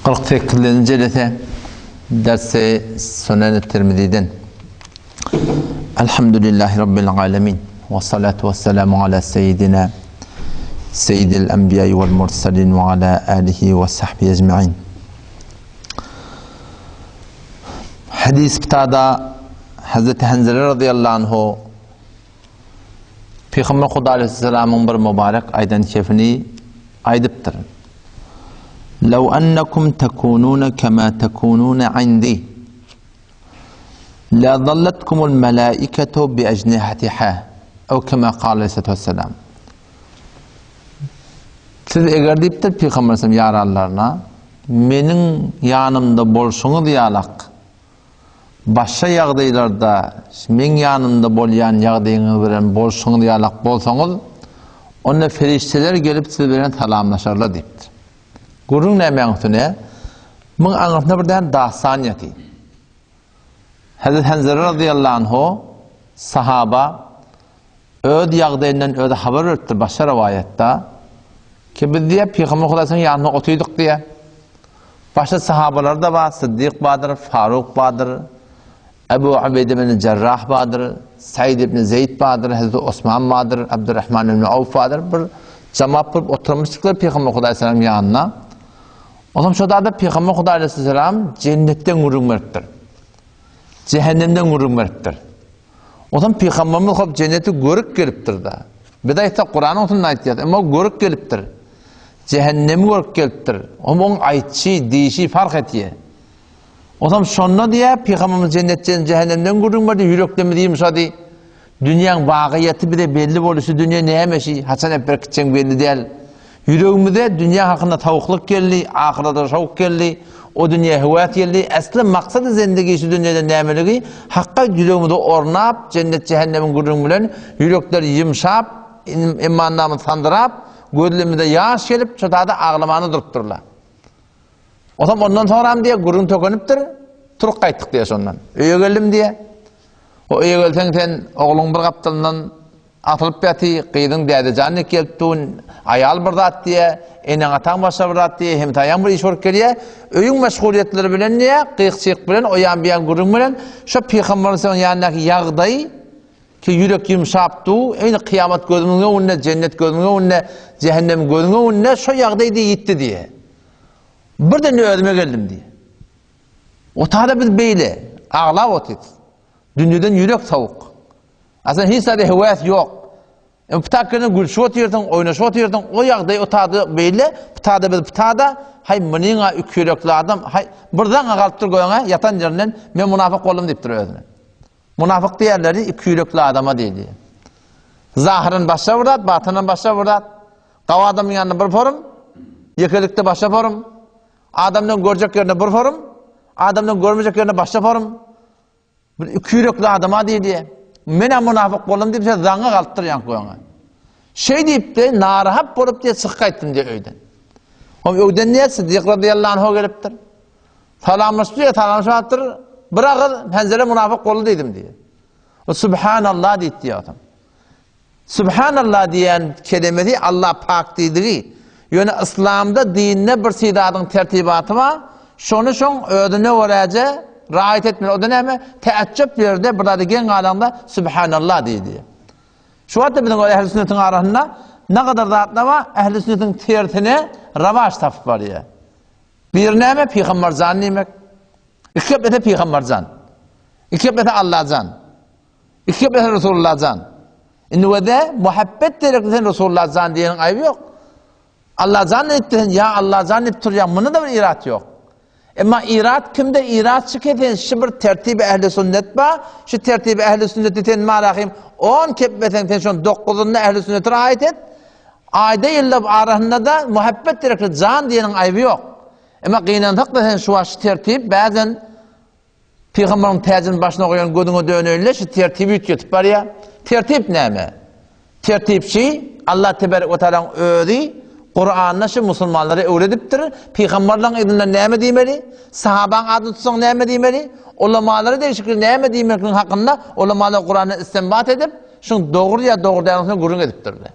48-nji jelese dersi Sunan-ı Tirmiziden. Elhamdülillahi Rabbil alemin. Ve salatu ve selamu ala seyyidina seyyidil enbiya vel mursalin ve ala alihi ve sahbihi ecma'in. Hadis kitada Hazreti Hanzala radıyallahu anhu Pygamber Huda aleyhisselamyň bir mübarek aýdan kefini aýdypdyr. Law annakum takununa kama takununa indi la zallatkumul malaikatu bi ajnihatiha ew kama qala aleyhissalatu vesselam. Siz eger diýipdir Pygamber aleyhisselam ýaranlaryna meniň ýanymda bolşuňyz ýalak Başga ýagdaýlarda meň ýanymda bolýan ýagdaýyňyz bilen bolşuňyz ýalak bolsaňyz, onda perişdeler gelip siz bilen salamlaşarlar diýipdir. Gürrüň nämäň üstüne? Muň aňyrsynda bir däne dastan ýatyr. Hezret Hanzala razyýallahu anhu sahaba Öz ýagdaýyndan özi habar beripdir başga rowaýatda, ki biz diýýär, Pygamber Hudaýyň ýanynda otydyk diýýär. Başga sahabalar-da bar, Syddyk bardyr, Faruk bardyr, Ebu Ubeýde ibn Jerrah bardyr, Said ibn Zeýd bardyr, Hezreti Osman bardyr, Abdurrahman ibn Awf bardyr. Bir jemaat bolup oturmuşdyklar Pygamber Hudaýyň ýanynda. Onsoň şo zada Pygamber Hudaý aleyhisselam jennetden gürrüň beripdir. Cehennemden gürrüň beripdir. Onsoň pygamberimiz hop jenneti görüp gelipdir-de. Biz aýtsak Kuranyň üstünde aýtýas, emma o görüp gelipdir. Cehennemi görüp gelipdir. Oň aýtşy, diýşi fark etýär. Onsoň şonda diýýär, pygamberimiz jennetden, cehennemden gürrüň berdi, ýüreklerimiz ýumşady. Dünýäň wagyýeti bize belli boldy, şu dünýe näme şi, haçan epber gitjeň belli däl. Ýüregimize dünýä hakynda sowuklyk geldi, ahyrata şowk geldi, o dünýä höwes geldi. Äsli maksady zendigi şu dünýede nämeligi hakga ýüregimize ornap, jennet-jähennemiň gürrüňi bilen ýürekler ýumşap, imanlarymyz sandyrap, gözlerimize ýaş gelip, şo zada aglamana durupdyrlar. Onsoň ondan soňram diýýär, gürrüň tökenipdir, turup gaýtdyk diýýär şondan. Öýe geldim diýýär. O öýe gelseň sen ogluň bir gapdalyndan asylyp ýaty, gyzyň dädejan diýip gelip dur, aýal bir zat diýýär, eneň-ataň başga bir zat diýýär, hemsaýaň bir iş bolup gelýär. Öýüň meşgulyýetleri bilen diýýär, gyk-çyk bilen, o ýan-bu ýan gürrüň bilen, şo pygamberyň ýanyndaky ýagdaý Ki ýürek ýumşap du, eýni kyýamat gözümiň öňünde, jennet gözümiň öňünde, jähennem gözüň öňünde şo ýagdaý diýe ýitdi diýe. Birden özüme geldim diýe. Otada biz beýle, aglap otyrys. Dünýeden ýürek sowuk. Aslynda hiç zada höwes ýok. Em ptak bilen gülşüp otyrsyň, oýnaşyp otyrsyň, o ýagdaý otada beýle, ptada biz ptada, haý munyň-a iki ýürekli adam, haý bir zaňa galypdyr göňe, ýatan ýerinden men munafyk boldum diýipdir özüne. Munafyk diýerleri ikiýürekli adama diýilýär. Zahyran başga bir zat, batynan başga bir zat. Gawy adamyň ýanynda bir forum, ýekelikde başga forum. Adamdan görjek ýerinde bir forum, adamdan görmejek ýerinde başga forum. Bir ikiýürekli adama diýilýär. Men-ä munafyk boldum diýip, sen zaňňa galypdyr ýaňky göňe. Şeý diýipdi, narahat bolup diýe çykyp gaýtdym diýe öýden. Hom öýden diýe Siddik radiyallahu anhu gelipdir. Salamlaşdy diýe, salamlaşypdyr. Bir agyz Henzele munafyk boldy diýdim diýe. O subhanallah diýdi diýe adam. Subhanallah diýen kelimesi Allah pak diýdigi. Ýöne yslamda dinde bir sydadyň tertibaty bar. Şony şoň özüne göräje raýat etmeli. O da näme? Täjjüp ýerde bir zada geň galanda subhanallah diýdi. Şu wagtda biziň ähli sünnetiň arasynda ne kadar zatlar bar, ähli sünnetiň tersine rawaç tapyp barýar. Biri näme? Pygamber jan diýmek. Iki geplese Pygamber jan. Iki geplese Allah jan. Iki geplese Resulullah jan. Indi wede muhabbet derekli sen Resulullah jan diýeniň aýby ýok. Allah jan diýip sen ýa Allah jan diýip turýan munda da bir irat ýok. Emma irat kimde irat çyky sen şu bir tertip ehli sünnet ba, şu tertip ehli sünneti sen marahim 10 kepmesen sen şon 9-unda ehli sünnete raýat et. Aýda ýylda arasynda-da muhabbet derekli jan diýeniň aýby ýok. Emma gynansak-da sen şu wagt şu tertip bäzen pygamberiň täjini başyna goýan gözüňe döneýinle şu tertibi üýtgetip barýar. Tertip näme? Tertipçi Allah tebarek we taalaň özi Kuranda şu musulmanlara öwredipdir. Pygamberleň yzyndan näme diýmeli? Sahabaň adyny tutsaň näme diýmeli? Ulamalara degişli näme diýmekligiň hakynda ulamalar Kuranda istinbat edip, şuň dogry ýa dogry däldigini gürrüň edipdirler.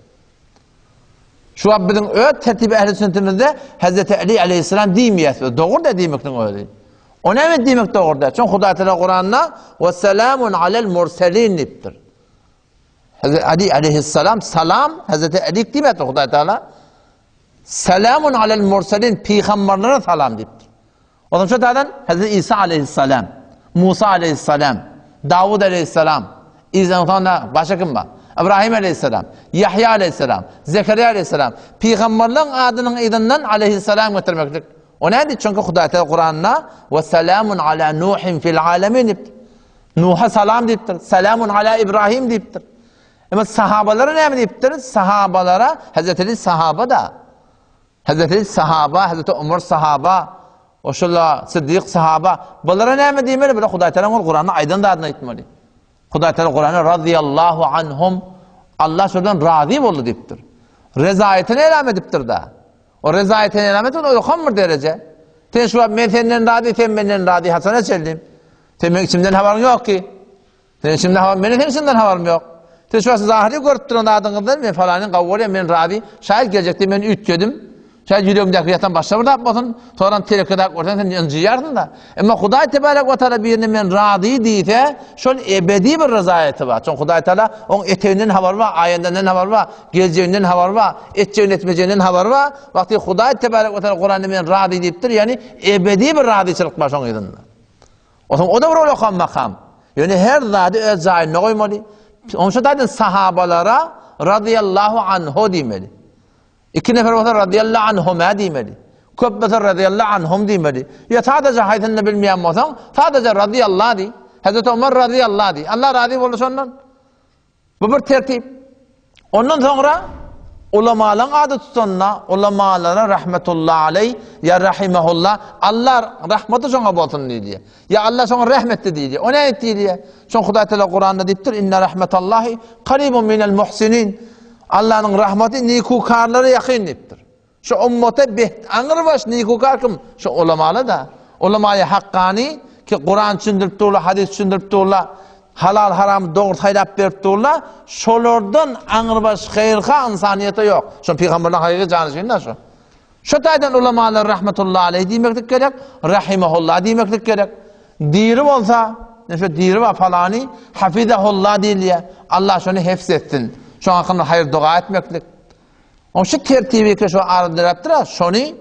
Şu wagt biziň öz tertibi ähli sünnetimizde Hazreti Ali aleyhisselam diýmeýäs. Dogry da diýmekligiň özi. O näme diýmek dogry däl? Çünki Hudaý Teala Kuranda we selamun alel murselin diýipdir. Hazreti Ali aleyhisselam salam Hazreti Ali diýmedi Hudaý Teala. Selamun alel murselin pygamberlere salam diýipdir. Ondan şu taýdan Hazreti Isa aleyhisselam, Musa aleyhisselam, Dawud aleyhisselam, İsa'dan sonra başga kim bar? İbrahim aleyhisselam, Yahya aleyhisselam, Zekeriya aleyhisselam. Pygamberlerin adynyň yzyndan aleyhisselam getirmeklik. O näme Çünki Hudaý Teala Kuranda we selamun ala Nuhin fil alamin diýipdir. Nuha salam diýipdir. Selamun ala İbrahim diýipdir. Emma sahabalara näme diýipdir? Sahabalara Hazreti Ali sahaba da. Hazreti sahaba, Hazreti Umar sahaba, oşula Siddik sahaba. Bulara näme diýmeli? Bular Hudaý Teala ol Kuranda aýdan zadyny aýtmaly. Hudaý Teala Kuranda radiyallahu anhum Allah şodan razy boldy diýipdir. Rezaýetini elam edipdir da. O rezaýetini elam edip, o ýokam bir dereje. Sen şu wagt men senden razy, sen menden razy, haçana çenli? Sen meň içimden habaryň ýok ki. Sen içimden habar, meniň seň içinden habarym ýok. Sen şu wagt zahyry görüp duran zadyňyzdan men falanyň gawy bolýan, men razy. Şaýat geljekde men üýtgedim. Şaýat ýüregimdäki ýatan başga bir zat bolsun, soram teleke zat görseň sen ynjyýarsyň-da. Emma Hudaý tebarek we taala birine men razy diýse, şol ebedi bir ryzaýaty bar. Çünki Hudaý taala oň eteginden habary bar, aýandandan habary bar, geljeginden habary bar, etjegini etmejeginden habary bar. Wagty Hudaý tebarek we taala Kuranda men razy diýipdir, ýagny ebedi bir razyçylyk bar şoň yzynda. Onsoň o da bir ulakan makam. Ýöne her zady öz jaýynda goýmaly. Onuň üçin aýdyn sahabalara radiyallahu anhu diýmeli. Iki nefer bolsa radiyallahu anhuma diýmeli. Köp bolsa radiyallahu anhum diýmeli. Ýa sadaja haýsyny bilmeýän bolsaň, sadaja radiyallahu diý. Hazreti Omar radiyallahu diý. Allah razy boldy şondan. Bu bir tertip. Ondan soňra ulamalaryň ady tutanda ulamalara rahmetullah aleý ýa rahimehullah Allah rahmeti şoňa bolsun diýilýär. Ýa Allah şoňa rehm etdi diýilýär. O näme diýilýär? Şoň Hudaý Teala Kuranda diýipdir: "Inne rahmetallahi qaribun minel muhsinin." Allah'yň rahmeti nikukarlara ýakyn diýipdir. Şu ummata beht aňrybaş nikukar kim? Şu ulamalar-da. Ulamaýy hakkany ki Kuran düşündirip durlar, hadys düşündirip durlar, halal haramy dogry saýlap berip durlar, şolardan aňrybaş haýyrha ynsanyýete ýok. Şo pygamberleň hakyky janyşyny şu. Şu taýdan ulamalar rahmetullahi aleýh diýmeklik gerek, rahimehullah diýmeklik gerek. Diri bolsa, şu diri bar falany, hafizahullah diýilýär. Allah şony hefz etsin. Şoň hakynda haýyr doga etmeklik. Oň şu tertibi ki şu arada döräpdir, şony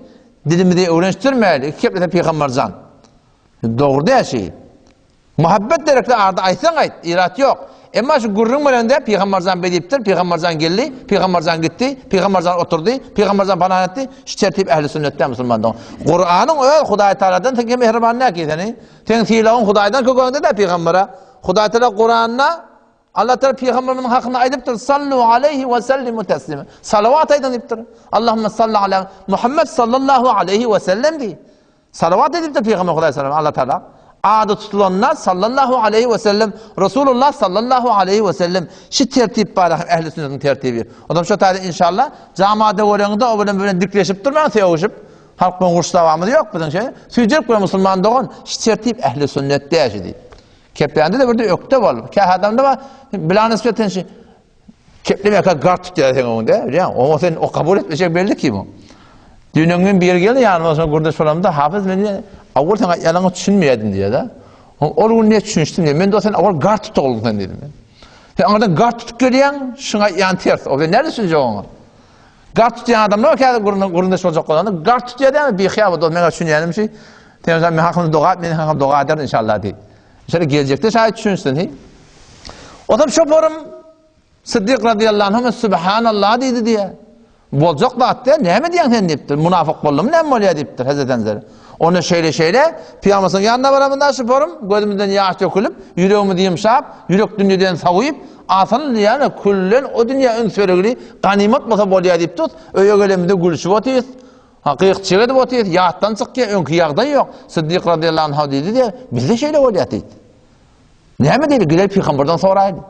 dilimize öwrenişdirmeli. Iki keplese pygamberjan. Dogry däl şi. Muhabbet derekli arda aýtsaň aýt, irat ýok. Emma şu gürrüň berende pygamberjan bedipdir, pygamberjan geldi, pygamberjan gitdi, pygamberjan oturdy, pygamberjan falan etdi. Şu tertip ähli sünnetde musulmandan. Kur'anyň öz Hudaý Taaladan sen kim mähriban näki seni? Sen sylagyň Hudaýdan kökende de pygambere. Hudaý Taala Kur'anda Allah Teala pygamberimiziň hakynda aýdypdyr, Sallu aleýhi we sellimu teslima. Salawat aýdyň diýipdir. Allahumma salli ala Muhammed sallallahu aleýhi we sellem diý. Salawat edipdir pygamber Hudaý sallam Allah Teala. Ady tutulanda sallallahu aleýhi we sellem Rasulullah sallallahu aleýhi we sellem şu tertip bar ähli sünnetiň tertibi. Odam şu taýda inşallah jamada göreňde o bilen bilen dikleşip durmaň sögüşip. Halk bilen uruş dawamyz ýok biziň şey. Süýjek bilen musulman dogan şu tertip ähli sünnet däşi diýip. Keplände-de birde ökde bol. Kä adamda bar, bila nisbeten şi keplemeka gart tutýar seň öňüňde, bilýäň. Oňa sen o kabul etmejek belli ki bu. Düýn öňňin biri geldi ýanyma, soň gürdeş bolamda, Hafyz men diýýär, awwal sen aýtýanyňa düşünmeýärdim diýýär-de. Ol gün ne düşünişdim diýýär. Men de sen awwal gart tutup bolduň sen diýdim men. Sen aňyrdan gart tutup gelýäň, şuňa aýtýan ters. O sen näde düşünjek oňa? Gart tutýan adamlar käbir gürrüňdeş boljak bolanda gart tutýar dämi bihyýa bu meňe düşünýänim şu. Sen men hakymda doga et, men hakymda doga ederin inşallah diý. Şeýle geljekde şaýat düşünsin hi. Otam şoparym Siddik radiyallahu anhu subhanallah diýdi diýe. Boljak zat diýe, näme diýen sen diýipdir. Munafyk boldum näme bolýar diýipdir Hazreti Enzer. Onda şeýle şeýle Pygamberimiziň ýanyna baramynda şoparym gözümizden ýaş dökülip, ýüregimiz ýumşap, ýürek dünýeden sowyp, Asyl ýa-da küllen o dünýä üns beregli ganymat bolsa bolýar diýip tut, öýe gelemizde gülşüp otyrys. Ha, gyýykçyk edip otyrys, ýatdan çykýar, öňki ýagdaý ýok. Siddik radyýallahu anhu diýdi diýe, bizde şeýle bolýar diýdi. Näme diýdi, gider pygamberden soraýly.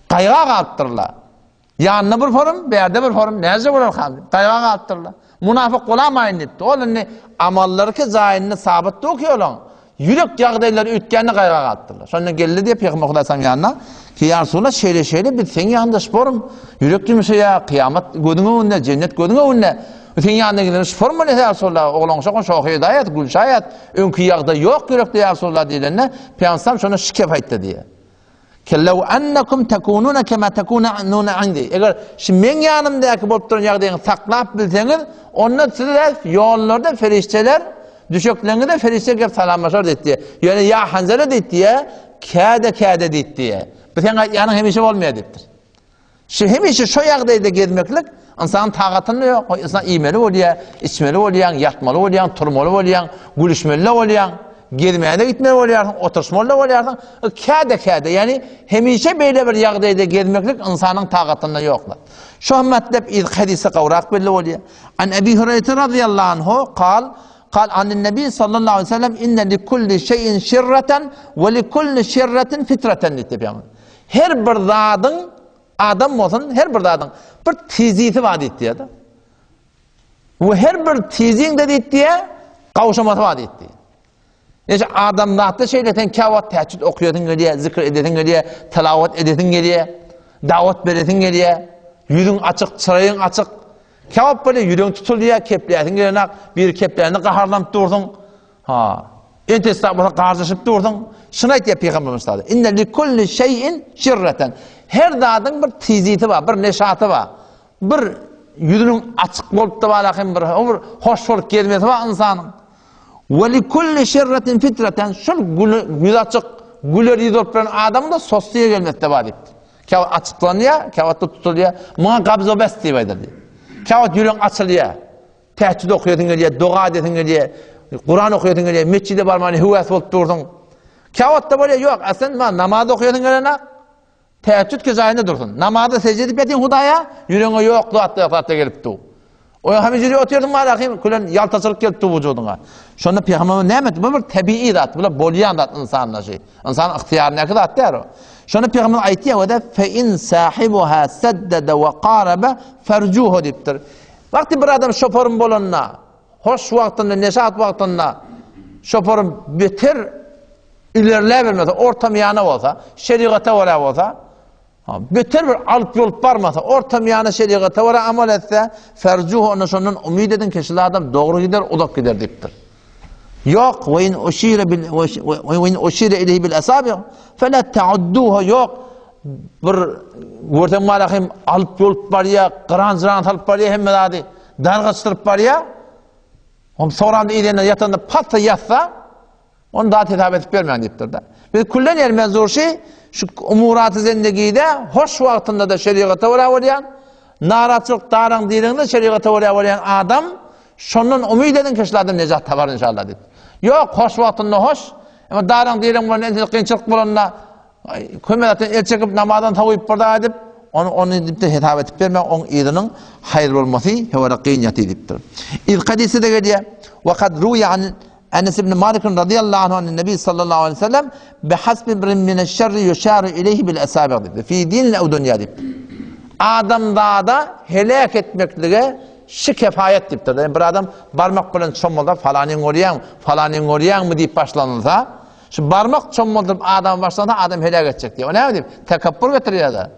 Gaýga galypdyrlar. Ýanynda bir forum, bärde bir forum, näce bolar hal? Gaýga galypdyrlar. Munafyk bolamaýyn diýipdi. Ol indi amallary ki jaýynda sabyt dur ki olaň. Ýürek ýagdaýlary üýtgände gaýga galypdyrlar. Şonda geldi diýip Pygamber Hudaý sallam ýanyna. Ki ýa Resulallah şeýle-şeýle biz seň ýanyňda şporym, ýürek ýumşaýar, kyýamat gözüň öňünde, jennet gözüň öňünde. Seň ýanyňda giden şporym bolýar ýa Resulallah, oglan şokan şohy edaýat, gülşaýat, öňki ýagdaý ýok ýürekde ýa Resulallah diýlende, Pygamberimiz şonda şu kep aýtdy diýýär. Kellew ennekum tekununa kema tekununa indi. Eger şu meň ýanymdaky bolup duran ýagdaýyňyzy saklap bilseňiz, onda size ýollarda ferişdeler düşekleriňizde ferişdeler gelip salamlaşar diýdi. Ýöne ýa Hanzala diýdi, käde-käde diýdi. Bu seň aýtýanyň hemişe bolmaýar diýipdir. Şu hemişe şo ýagdaýda gezmeklik ynsanyň tagatynda ýok. Ynsan iýmeli bolýar, içmeli bolýaň, ýatmaly bolýaň, turmaly bolýaň, gülüşmeli-de bolýaň, gezmäne gitmeli bolýarsyň, oturyşmaly-da bolýarsyň. Käde-käde, ýagny hemişe beýle bir ýagdaýda gezmeklik ynsanyň tagatynda ýok. Şu matlap yzky hadysda gowrak belli bolýar. An Ebi Hüreýre radiyallahu anhu kal, Kal anin Nebi sallallahu aleyhi ve sellem inne li kulli şeyin şirreten ve li kulli şirretin fitreten diýip pygamber. Her bir zadyň adam bolsun, her bir zadyň bir tizisi bar diýdi. We her bir tiziň de diýdi, gawşamasy bar diýdi. Neçe adamzatda şeýle sen käwagt tähejjüd okaýasyň gelýär, zikr edesiň gelýär, tilawat edesiň gelýär, dawat beresiň gelýär, ýüzüň açyk, çyraýyň açyk. Käwagt bolýar ýüregiň tutulýar, kepläsiň gelenak, biri keplände gaharlanyp dursuň. Ha. Entesda bolsa garjaşyp dursuň. Şuny aýtýar Pygamberimiz sallallahu aleyhi ve sellem. İnne li kulli şeyin şirreten. Her zadyň bir tiziti bar, bir neşaty bar. Bir ýüzüniň açyk bolup da bar hem bir, bir hoş bolup gezmesi bar ynsanyň. Ve li kulli şirretin fitreten. Şol ýüz açyk, güler ýüz bolup duran adamyň da sosýa gelmesi de bar diýipdir. Käwagt açyklanýar, käwagt tutulýar. Muňa gabzo bes diýip aýdyldy. Käwagt ýüregiň açylýar. Tähejjüd okaýasyň gelýär, doga edesin gelýär, Kuran okaýasyň gelýär, metjide barmany höwes bolup dursuň. Käwagtda bolýar, ýok, aslynda maňa namaz okaýasyň gelenok. Tähejjüd ke jaýynda dursun. Namaza sežde edip ýatyň Hudaýa, ýüregiňe ýok zat ýok zatlar gelip dur. O hem jüri otyrdyň malahym, külen ýaltaçylyk gelip dur wujudyňa. Şonda Pygamberimiz näme etdi? Bu bir tebigy zat, bu bolýan zat ynsanda şi. Ynsan ygtyýaryndaky zat däl o. Şonda Pygamberimiz aýtýar we de fe in sahibuha saddada we qaraba farjuhu diýipdir. Wagty bir adam şoporym bolanda, hoş wagtynda, neşat wagtynda şoporym beter ilerläbermese, ortamyýana bolsa, şerigata görä bolsa, beter bir alyp ýolup barmasa, ortamyýana şerigata görä amal etse, ferjuhu onda şondan umyt ediň ki, şul adam dogry gider, uzak gider diýipdir. Ýok, we in uşire bil we in uşire ileýhi bil asabi fela ta'udduha ýok. Bir görseň malahym alyp ýolup barýar, gyran-jyran salyp barýar hemme zady, dargaçdyryp barýar. Hom soranda idende ýatanda passa ýatsa, Ony zat hesap edip bermäň diýipdir-de. Biz küllen ýer menzur şi, şu umuraty zendegide hoş wagtynda-da şerigata görä bolýan, narahatçylyk daraň diriňde şerigata görä bolýan adam, şondan umyt ediň ki, şul adam nejat tapar inşallah diýip. Ýok, hoş wagtynda hoş, emma daraň diriň bolanda entek kynçylyk bolanda Kömek etden el çekip namazdan sowyp bir zat edip, ony ony diýipdir hesap edip berme, oň yzynyň haýyr bolmasy hewara kyn ýaty diýipdir. Yz hadysda gelýär. Wa kad ruwiya an Enes ibn Malik radiyallahu anhu an Nebi sallallahu aleyhi ve sellem bi hasbi imrin min eş-şerri yuşaru ileyhi bil asabi diýipdir. Fi din ew dunýa diýipdir. Adamzada helak etmeklige şi kefaýet diýipdir. Yani bir adam barmak bilen çommalda falanyň görýäň, falanyň görýäňmi diýip başlanylsa, Şu barmak çommaldyryp adamy başlasa adam heläk etjek diýýär. O näme diýip? Tekepbur getirýär-de.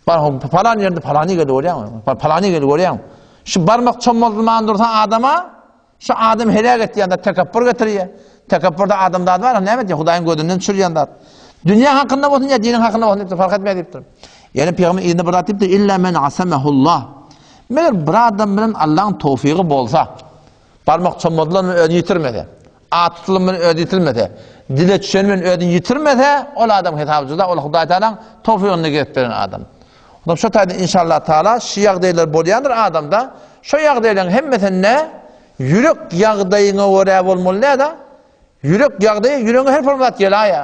Falan ýerde falany geldi görýäňmi? Falany geldi görýäňmi? Şu barmak çommaldyrman dursa adama şu adam heläk etýän-de tekepbur getirýär. Tekepburda adamzat bar, näme diýýär? Hudaýyň gözünden düşürýän zat. Dünýä hakynda bolsun ýa diniň hakynda bolsun diýip fark etmeýär diýipdir. Ýene pygamber yzyna bir zat diýipdir, illa men asamahullah. Meger bir adam bilen Allahyň towfygy bolsa, Barmak çommadylan bilen özüni ýitirmese, at tutulan bilen özüni ýitirmese, dile düşen bilen özüni ýitirmese, ol adam hesaby juda, ol Hudaý Tagalaň towfygynda gezip beren adam. Ondan şo taýda inşallah Taala şu ýagdaýlar bolýandyr adamda, şo ýagdaýlaryň hemmesinde ýürek ýagdaýyňa görä bolmaly däl-de, ýürek ýagdaýy ýüregiňe her forma zat gelaýa.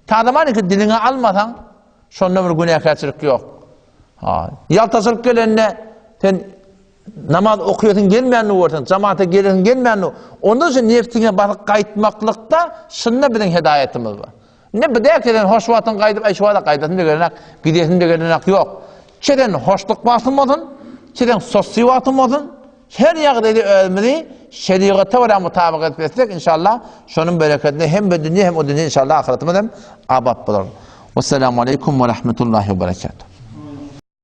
Tazamanyňky diliňe almasaň, şonda bir günäkärçilik ýok. Ha, ýaltaçylyk gelende sen Namaz okaýasyň gelmänini görseň, jamaata gelesiň gelmänini, ondan şu nebsiňe basyp gaýtmaklykda şunda biziň hedaýatymyz bar. Ne bu däl ki sen hoş wagtyň gaýdyp, aý şu wagta gaýdasym-da gelenak, gidesim-de gelenak ýok. Çe sen hoşluk wagtyň bolsun, çe sen sosy wagtyň bolsun, her ýagdaýda özümizi şerigata görä mutabyk edip etsek, inşallah, şonuň berekedine hem bu dünýe hem o dünýe inşallah ahyretimiz hem abat bolar. Wessalamu aleýkum we rahmetullahi we berekatuh.